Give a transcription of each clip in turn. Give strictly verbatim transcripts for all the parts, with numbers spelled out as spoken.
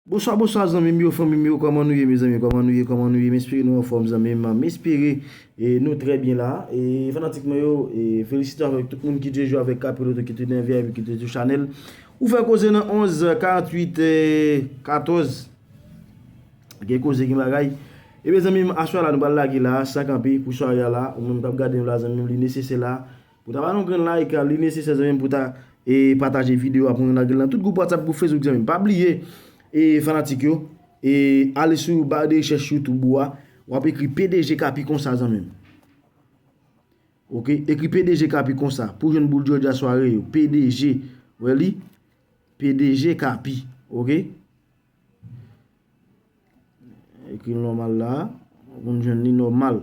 Bonswa, bonswa, zanmi m yo, fanmi m yo, kòman nou ye, mezanmi, kòman nou ye, kòman nou ye? M espere nou anfòm, zanmi m, m espere, e, nou trè byen la. E, fanatik mwen yo, e, felisitasyon avèk tout moun ki toujou avèk Kapiloto, ki toujou nan V I P, ki toujou sou chanèl. Ou fè koze nan onz karanntuit, e, katòz. Gen koze, gen bagay. Ebyen, zanmi m, aswè la, nou pral lage la, san kanpe, pou sware a la, ou menm k ap gade nou la, zanmi m, li nesesè la, pou ta ba nou grenn like, li nesesè, zanmi m, pou ta, e, pataje videyo a, pou nou lage l nan tout gwoup WhatsApp, gwoup Facebook, zanmi m. Pa bliye, e, fanatik yo, e, ale sou ba de rechèch YouTube ou a, w ap ekri P D G Kapi konsa, zanmi m. Oke, ekri P D G Kapi konsa, pou jwenn boul Jòj a sware yo, P D G, wè li, P D G Kapi, oke? Ekri l nòmal la, ou konn jwenn li nòmal.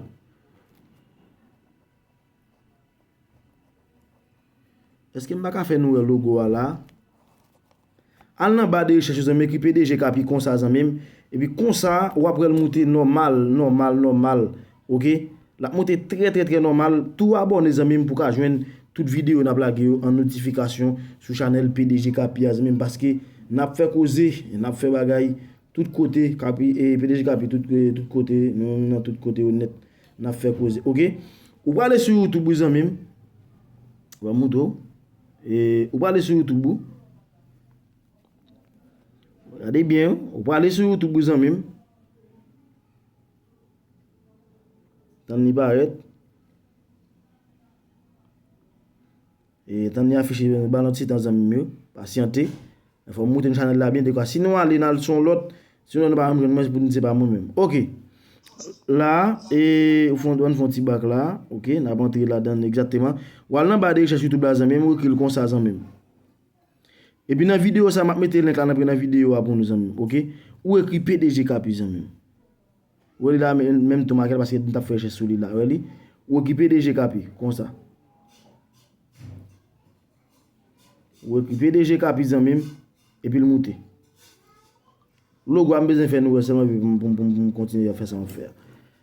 Èske m pa ka fè nou wè logo a la? Al nan ba de rechèch yo, zanmi, ekri P D G Kapi konsa, zanmi m. Epi konsa, w ap wè l moute nòmal, nòmal, nòmal. Oke? L ap moute trè, trè, trè nòmal. Tou abòne, zanmi m, pou w ka jwenn tout videyo n ap lage yo an notifikasyon sou chanèl P D G Kapi a, zanmi m, paske n ap fè koze, n ap fè bagay tout kote, Kapi, e, P D G Kapi, tout, e, tout kote, nou menm nan tout kote yo nèt, n ap fè koze. Oke? Ou prale sou YouTube, wi, zanmi m. Ou va montre w. E, ou prale sou YouTube ou. Gade byen, ou prale sou YouTube ou, zanmi m. Tann li parèt. E, tann li afiche, ba l yon ti tan, zanmi m yo. Pasyante. Fò m moute chanèl la byen, dekwa si nou ale, n al sou yon lòt, sinon nou pa janm jwenn mwen, se pou n di se pa mwen menm. Oke. La, e, ou fè, ann fè yon ti bak la. Oke, n ap antre ladan l egzakteman. W al nan ba de rechèch YouTube la, zanmi m, ou ekri l konsa, zanmi m. Epi nan videyo sa, m ap mete link la nan, nan videyo a pou nou, zanmi m, oke? Ou ekri P D G Kapi, zanmi m. Ou wè li la, men, menm tou make l, paske m t ap fè rechèch sou li la, wè li? Ou ekri P D G Kapi, konsa. Ou ekri P D G Kapi, zanmi m, epi l moute. Logo a m bezwen fè nou wè sèlman, epi pou m, pou m, pou m, pou m kontinye fè sa m ap fè a.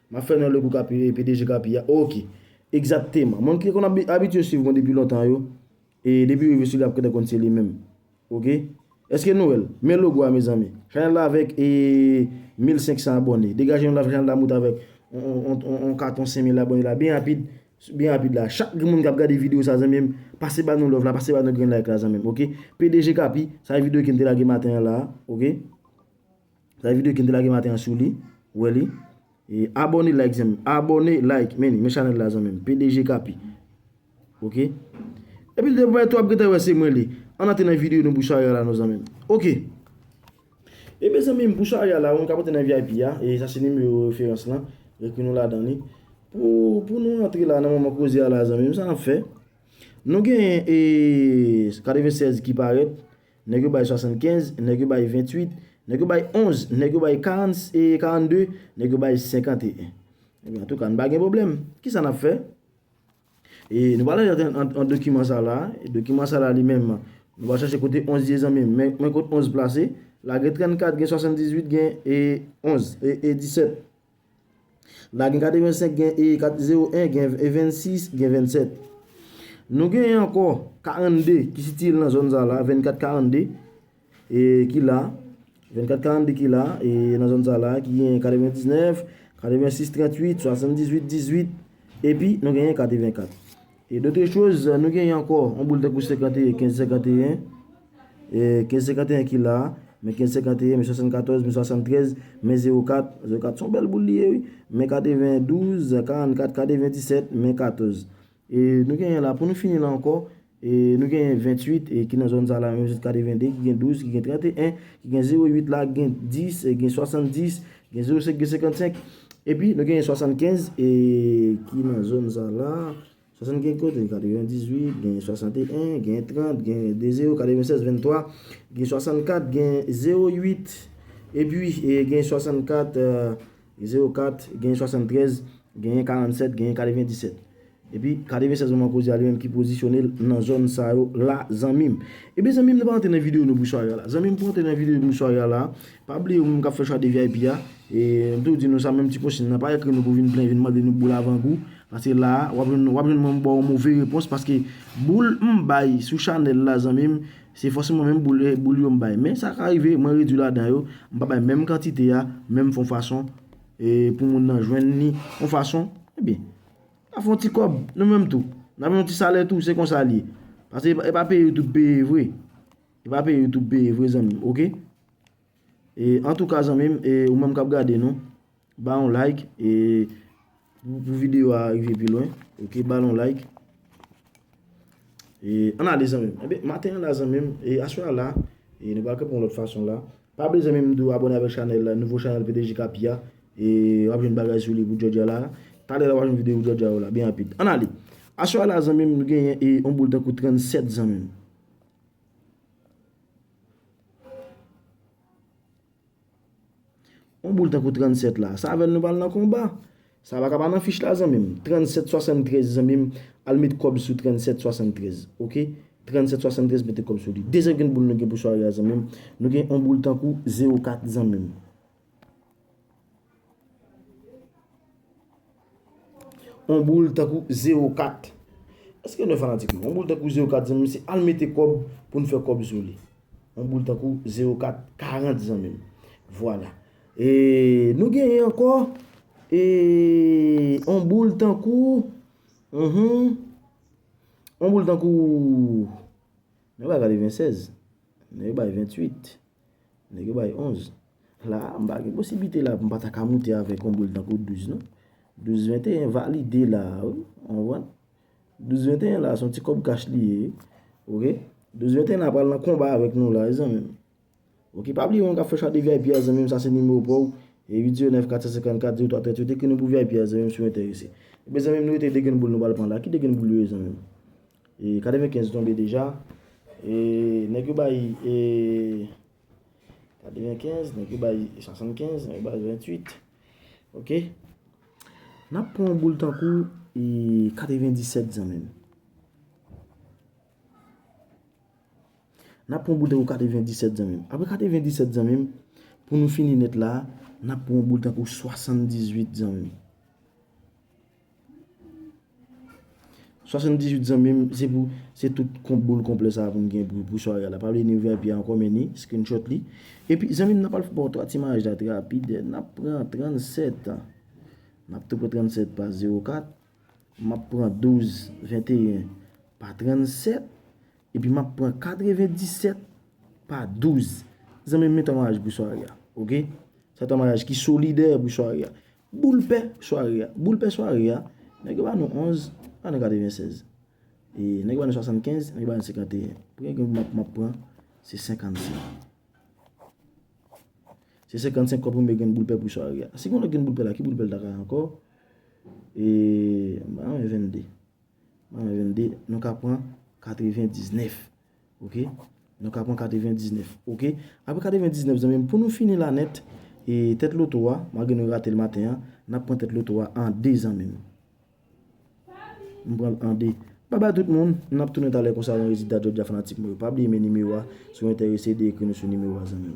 M ap fè nou wè logo Kapi, e, P D G Kapi a. Oke. Egzakteman. Moun ki konn abi-, abitye swiv mwen depi lontan yo, e, depi yo rive sou li, y ap gentan konn se li menm. Oke? Èske nou wè l? Men logo a, mezanmi. Chanèl la avèk, e, mil senk san abòne. Degaje nou la, chanèl la moute avèk on, on, on, on, on kat, on senk mil abòne la. Byen rapid, byen rapid la. Chak moun k ap gade videyo sa, zanmi m, pase ba nou love la, pase ba nou grenn like la, zanmi m, oke? P D G Kapi, sa se videyo ke m te lage maten an la, oke? Sa se videyo ke m te lage maten an sou li, ou wè li? E, abòne, like, zanmi m. Abòne, like, men, men chanèl la, zanmi m. P D G Kapi. Oke? Epi l te pwomèt ou ap gentan wè se mwen li. Ann antre nan videyo nou pou sware a la non, zanmi m. Oke. Ebyen, zanmi m, pou sware a la, ou ka pote nan V I P a, e sa se nimewo referans lan, ekri nou ladan li. Pou, pou nou antre la nan moman koze a la, zanmi m, sa n ap fè? Nou genyen, e, katrevennsèz ki parèt, nèg yo bay swasannkenz, nèg yo bay ventuit, nèg yo bay onz, nèg yo bay karant, e, karannde, nèg yo bay senkanteyen. Ebyen, antouka, n pa gen pwoblèm. Kisa n ap fè? E nou pral antre an, an, an dokiman sa la. E dokiman sa la li menm, nou pral chache kote onz ye, zanmi m. Men, men kot onz plase. La gen trannkat, gen swasanndizuit, gen, e, onz, e, e disèt. La gen katrevensenk, gen, e, kat, zewo en, gen, e, vennsis, gen vennsèt. Nou genyen ankò karannde ki sitiye nan zòn sa la, vennkat karannde, e, ki la. Vennkat karannde ki la, e, nan zòn sa la, ki gen katrevendiznèf, katrevensis tranntuit, swasanndizuit dizuit, epi nou genyen katrevenkat. E dotre choz, nou genyen ankò yon boul tankou senkanteyen, kenz senkanteyen, e, kenz senkanteyen ki la, men kenz senkanteyen, men swasannkatòz, men swasanntrèz, men zewo kat, zewo kat se yon bèl boul li ye, wi, men katrevendouz, karannkat, katrevendisèt, men katòz. E nou genyen la, pou nou fini la ankò, e nou genyen ventuit, e ki nan zòn sa la, menm jan katrevende, ki gen douz, ki gen tranteyen, ki gen zewo uit la, ki gen dis, e gen swasanndis, gen zewo senk, gen senkannsenk. Epi nou genyen swasannkenz, e ki nan zòn sa la, swasannkenz kote, katrevendizuit, gen swasanteyen, gen trant, gen de zewo, katrevensèz, venntwa, gen swasannkat, gen zewo uit, epi, e gen swasannkat, e, zewo kat, gen swasanntrèz, genyen karannsèt, genyen katrevendisèt. Epi katrevennsèz manman koze a li menm ki pozisyone l nan zòn sa yo la, zanmi m. Ebyen, zanmi m, nou pa antre nan videyo nou pou sware a la. Zanmi m, pou antre nan videyo nou sware a la, pa bliye ou menm k ap fè chwa de V I P a. E, m toujou di nou sa, menm ti konsiy nan, pa ekri nou pou vin plenyen, vin mande nou boul avangou. Paske la a, w ap jwenn, w ap jwenn mwen ba w move repons, paske boul m bay sou chanèl la, zanmi m, se fòseman menm boul, eh, boul yo m bay. Men sa ka rive, mwen redui ladan yo, m pa bay menm kantite a, men m fè yon fason, e, pou moun nan jwenn li yon fason, ebyen, n a fè yon ti kòb, nou menm tou. N a fè yon ti salè tou, se konsa l ye. Paske e pa, e pa peye YouTube peye vre. E pa peye YouTube peye vre, zanmi m, oke? E, antouka, zanmi m, e, ou menm k ap gade nou, ba yon like, e, pou, pou videyo a rive pi lwen, oke, ba l yon like. E, ann ale, zanmi m. Ebyen, maten an la, zanmi m, e, aswè a la, e, nou pral kanpe yon lòt fason la. Pa bliye, zanmi m, di w abòne avèk chanèl la, nouvo chanèl P D G Kapi a. E, w ap jwenn bagay sou li pou jodi a la. Talè la, w ap jwenn videyo pou jodi a yo la, byen rapid. Ann ale. Aswè a la, zanmi m, nou genyen, e, yon boul tankou trannsèt, zanmi m. Yon boul tankou trannsèt la. Sa avè l nou pral nan konba. Sa pa ka pa nan fich la, zanmi m. Trannsèt swasanntrèz, zanmi m. Al met kòb sou trannsèt swasanntrèz. Oke? Trannsèt swasanntrèz, mete kòb sou li. Dezyèm grenn boul nou gen pou sware a, zanmi m. Nou gen yon boul tankou zewo kat, zanmi m. Yon boul tankou zewo kat. Èske nou fanatik nou? Yon boul tankou zewo kat, zanmi m, se al mete kòb pou n fè kòb sou li. Yon boul tankou zewo kat karant, zanmi m. Vwala. E nou genyen ankò, e, yon boul tankou, mhm, yon boul tankou, nèg yo bay katrevennsèz, nèg yo bay venntuit, nèg yo bay onz. La, m pa gen posiblite la pou m pa ta ka moute avèk yon boul tankou douz, non. Douz venteyen valide la, wi. Ou konprann? Douz venteyen la, se yon ti kòb kach li ye. Oke? Douz venteyen la pral nan konba avèk nou la, wi, zanmi m. Oke, pa bliye, ou menm k ap fè chwa de V I P a, zanmi m, sa se nimewo pa w. E uit zewo nèf kat san senkannkat zewo twa tranntuit, ekri nou pou V I P a, zanmi m, si w enterese. Ebyen, zanmi m, nou rete de grenn boul nou pral pran la. Ki de grenn boul yo ye, zanmi m? E katrevenkenz tonbe deja. E nèg yo bay, e, katrevenkenz, nèg yo bay swasannkenz, nèg yo bay venntuit. Oke? N ap pran yon boul tankou, e, katrevendisèt, zanmi m. N ap pran yon boul tankou katrevendisèt, zanmi m. Apre katrevendisèt, zanmi m, pou nou fini nèt la, n ap pran yon boul tankou swasanndizuit, zanmi m. Swasanndizuit, zanmi m, se pou, se tout kont boul konplè sa a pou n gen pou, pou sware a la. Pa bliye ni V I P a ankò, men ni screenshot li. Epi, zanmi m, n ap al fè twa ti maraj la trè rapid. N ap pran trannsèt. N ap tou pran trannsèt pa zewo kat. M ap pran douz venteyen pa trannsèt. Epi m ap pran katrevendisèt pa douz. Zanmi m, men twa maraj pou sware a. Oke? Se twa maraj ki solidè pou sware a. Boul pè sware a. Boul pè sware a. Nèg yo ba nou onz, ba nou katrevensèz. E nèg yo ba nou swasannkenz, nèg yo ba nou senkanteyen. Premye grenn m ap, m ap pran, se senkannsenk. Se senkannsenk kòb premye grenn boul pè pou sware a. Si gen yon lòt grenn boul pè la, ki boul pè l ta ka ye ankò? E, m pa renmen vennde. M pa renmen vennde. Nou ka pran katrevendiznèf. Oke? Nou ka pran katrevendiznèf. Oke? Apre katrevendiznèf, zanmi m, pou nou fini la nèt, e tèt loto a, malgre nou rate l maten an, n ap pran tèt loto a an de, zanmi m. M pran l an de. Babay tout moun, n ap tounen talè konsa avèk rezilta jodi a, fanatik mwen yo. Pa bliye men nimewo a, si w enterese, de ekri nou sou nimewo a, zanmi m.